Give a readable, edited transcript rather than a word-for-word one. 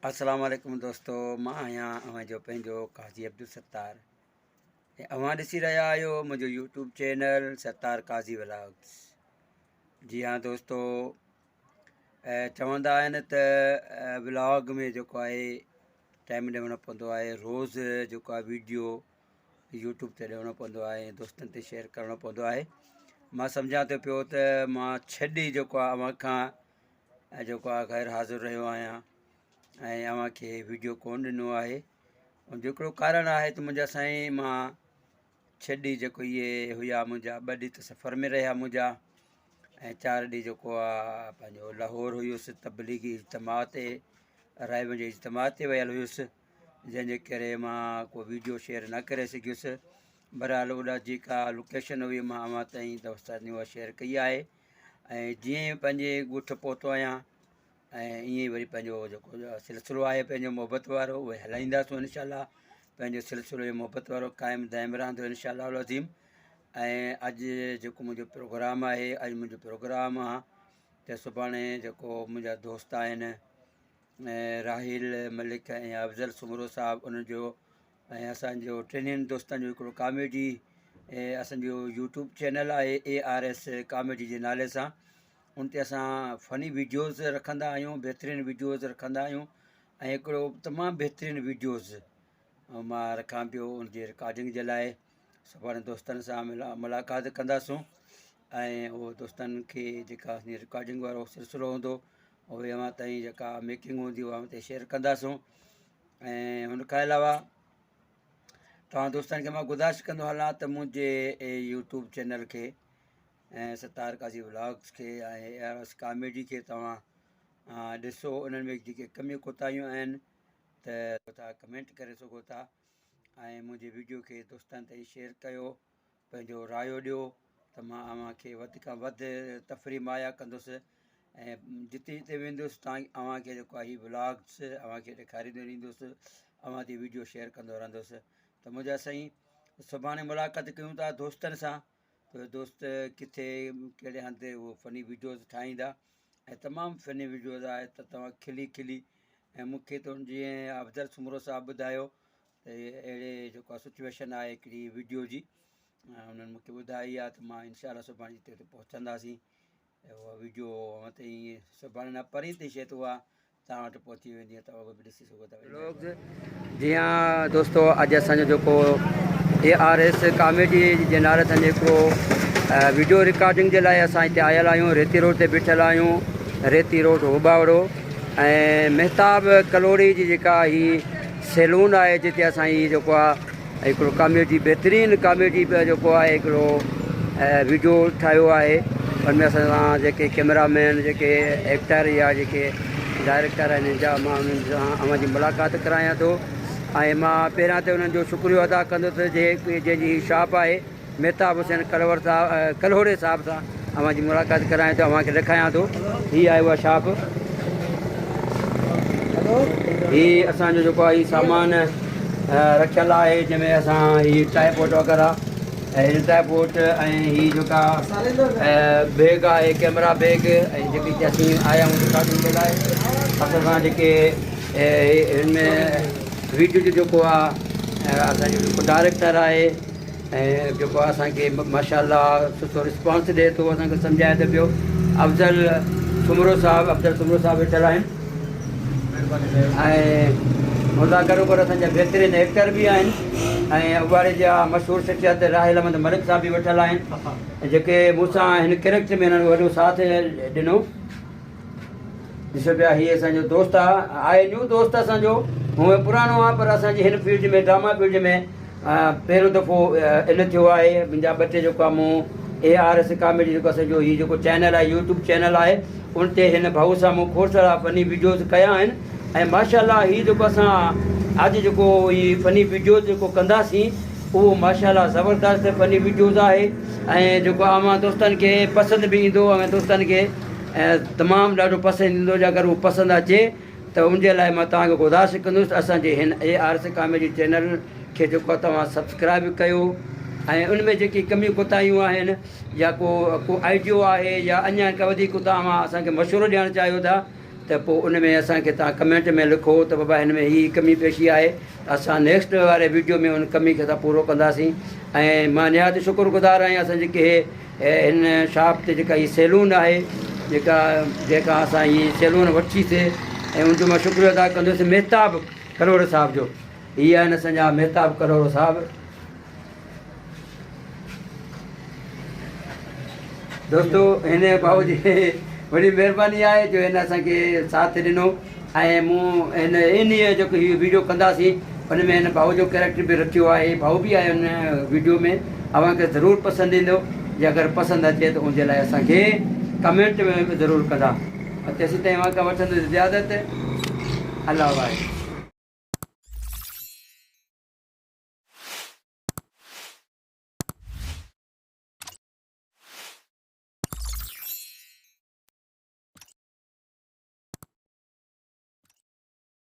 السلام عليڪم دوستو مان آهيان اوهان جو پنهنجو قاضي عبدالستار ۽ اوهان ڏسي رهيا آهيو منهنجو YouTube channel Sattar Qazi vlogs. جي ها دوستو، چوندا آهن ته ولاگ ۾ جيڪو آهي ٽائيم ڏيڻو پوندو آهي، روز جيڪو آهي ويڊيو يوٽيوب تي ڏيڻو پوندو آهي ۽ دوستن تي شيئر ڪرڻو پوندو آهي. مان سمجهان ٿو پيو ته مان ڇڏي جيڪو آهي اوهان کان ۽ جيڪو آء غير حاضر رهيو آهيان ۽ اوهان کي ويڊيو ڪون ڏنو آهي ان جو هڪڙو ڪارڻ آهي ته منهنجا سائين مان ڇهه ڏينهن جيڪو اهي هيا منهنجا ٻه ڏينهن ته سفر ۾ رهيا منهنجا ۽ چار ڏينهن جيڪو آ پنهنجو لاهور هيس تبليغي اجتماع تي رائي جي اجتماع تي ويل هيس جنهن جي ڪري مان ڪو ويڊيو شيئر نه ڪري سگهيس. بهرحال اوڏا جيڪا لوڪيشن هئي مان اوهان تائين دوستن اها شيئر ڪئي آهي ۽ جيئن ئي پنهنجي ڳوٺ پهتو آهيان ۽ ائين ئي وري پنهنجو جيڪو سلسلو آهي پنهنجو محبت وارو اهي هلائينداسون انشاء الله. پنهنجو سلسلو محبت وارو قائم دائم رهندو انشاء الله العظيم. ۽ اڄ جيڪو منهنجو پروگرام آهي، اڄ منهنجو پروگرام آهي ته سڀاڻي جيڪو منهنجا دوست آهن راحيل ملڪ ۽ افضل سومرو صاحب، انهن جو ۽ اسانجو ٽنهي دوستن جو هڪڙو ڪاميڊي اسانجو يوٽيوب چينل آهي اي آر ايس ڪاميڊي جي نالي سان، ان تي اسان فني ويڊيوز رکندا آهيون، بهترين ويڊيوز رکندا آهيون ۽ هڪڙو تمام بهترين ويڊيوز مان رکان پيو ان جي رڪارڊنگ جي لاء. سڀاڻي دوستن سان ملاقات ڪنداسون ۽ اهو دوستن کي جيڪا رڪارڊنگ وارو سلسلو هوندو اهي اوهان تائين جيڪا ميڪنگ هوندي اها اوهان تائين شيئر ڪنداسون. ۽ هن کان علاوه توهان دوستن کي مان گذارش ڪندو هلان ته منهنجي يوٽيوب چينل کي ۽ ستار قاضي ولاگس کي ۽ اي آر ايس ڪاميڊي کي توهان ڏسو، انهن ۾ جيڪي ڪميون ڪوتاهيون آهن ته توهان ڪمينٽ ڪري سگهو ٿا ۽ منهنجي ويڊيو کي دوستن تائين شيئر ڪيو، پنهنجو رايو ڏيو ته مان اوهان کي وڌ کان وڌ تفريح مهيا ڪندس ۽ جتي جتي ويندس تان اوهان کي جيڪو آهي ولاگس اوهان کي ڏيکاريندو رهندس، اوهان تي ويڊيو شيئر ڪندو رهندس. ته منهنجا سائين سڀاڻي ملاقات ڪيون ٿا دوستن سان ته دوست ڪٿي ڪهڙي هنڌ اهو فني ويڊيوز ٺاهيندا ۽ تمام فني ويڊيوز آهي ته توهان کلي کلي ۽ مون کي ته جيئن افضل سومرو صاحب ٻڌايو ته اهڙي جيڪو آهي سچويشن آهي هڪڙي ويڊيو جي، انهن مون کي ٻڌائي آهي ته مان انشاء الله سڀاڻي جتي اتي پهچنداسين اها ويڊيو اوهان تائين سڀاڻي نه پرين تائين شايد اها توهان وٽ پهچي ويندي، توهان به ڏسي سگهو ٿا ولاگز. جي ها دوستو، اڄ اسان جو جيڪو اي آر ايس ڪاميڊي جي نالي سان جيڪو ويڊيو رڪارڊنگ جي لاء اسان هتي آيل آهيون، ريتي روڊ تي بيٺل آهيون، ريتي روڊ اوٻاوڙو ۽ مهتاب ڪلهوڙي جي جيڪا هي سيلون آهي جتي اسان هي جيڪو آهي هڪڙو ڪاميڊي بهترين ڪاميڊي جيڪو آهي هڪڙو ويڊيو ٺاهيو آهي. ان ۾ اسان سان جيڪي ڪيمرا مين جيڪي ايڪٽر يا جيڪي ڊائريڪٽر آهن جا مان انهن سان اوهان جي ملاقات ڪرايان ٿو ۽ مان پهريان ته انهن جو شڪريو ادا ڪندس جنهن جي هي شاپ آهي مهتاب حسين ڪلهوڙ صاحب ڪلهوڙي صاحب سان اوهان جي ملاقات ڪرايان ٿو، اوهان کي ڏيکاريان ٿو. هي آهي اها شاپ. هي اسان جو جيڪو آهي سامان رکيل آهي جنهن ۾ اسان هي ٽائيپوٽ وغيره هي ٽائيپوٽ ۽ هي جيڪا بيگ آهي ڪيمرا بيگ ۽ جيڪي اسين آيا آهيون رڪارڊنگ جي لاء اسان سان جيڪي هن ۾ ويڊيو جو جيڪو آهي اسان جو جيڪو ڊائريڪٽر آهي ۽ جيڪو اسان کي ماشاء الله سٺو رسپانس ڏئي ٿو، اسان کي سمجهائي ٿو پيو. افضل سومرو صاحب، افضل سومرو صاحب ويٺل آهن ۽ ان سان گڏوگڏ اسان جا بهترين ايڪٽر به آهن ۽ اٻاڙي جا مشهور شخصيت راحيل احمد ملڪ صاحب به ويٺل آهن جيڪي مون سان هن ڪريڪٽر ۾ هنن وڏو ساٿ ڏنو. ڏسو پيا هي اسان جو دوست آ، آهي نيو دوست اسان جو، هونئن پراڻو آ پر اسان جي هن فيلڊ ۾ ڊراما فيلڊ ۾ پهريون دفعو ان ٿيو آهي. منهنجا ٻه ٽي جيڪو آ مون اي آر ايس ڪاميڊي جيڪو اسان جو هي جيڪو چينل آهي يوٽيوب چينل آهي ان تي هن ڀائو سان مون کوڙ سارا فني ويڊيوز ڪيا آهن ۽ ماشاء الله هي جيڪو اسان اڄ جيڪو هي فني ويڊيوز جيڪو ڪنداسين اهو ماشاء الله زبردست فني ويڊيوز آهي ۽ جيڪو اوهان دوستن کي پسند به ايندو، اوهان دوستن کي تمام ڏاڍو پسند ايندو. جي اگر اهو پسند اچي ته ان جي لاء مان توهان کي گذارش ڪندس ته اسان جي هن اي آر سي ڪاميڊي چينل کي جيڪو آهي توهان سبسڪرائب ڪيو ۽ ان ۾ جيڪي ڪميون ڪوتاهيون آهن يا ڪو آئيڊيو آهي يا اڃا ڪا وڌيڪ توهان اسان کي مشورو ڏيڻ چاهيو ٿا ته پوء ان ۾ اسان کي توهان ڪمينٽ ۾ لکو ته بابا هن ۾ هي ڪمي پيشي آهي ته اسان نيڪسٽ واري ويڊيو ۾ ان ڪمي کي اسان پورو ڪنداسين ۽ مان نهايت شڪر گذار آهيان اسان جيڪي هي هن شاپ تي جيڪا هي سيلون آهي جيڪا جنهن کان اسان هي سيلون وٺي سي ۽ ان جو مان شڪريو ادا ڪندس مهتاب ڪلهوڙو صاحب جو هي آهن اسان جا مهتاب ڪلهوڙو صاحب. دوستو هن ڀاء جي وڏي مهرباني آهي جو هن اسان کي ساٿ ڏنو ۽ مون هن انهي جيڪو هي ويڊيو ڪنداسين ان ۾ هن ڀاء جو ڪيريڪٽر به رکيو آهي ڀاء به آهي ان ويڊيو ۾ اوهان کي ضرور پسند ايندو جي اگر پسند اچي ته ان جي لاء اسان کي ڪمينٽ ۾ ضرور ڪندا تيسين تائين اوهان کان وٺندس اجازت الله واهي.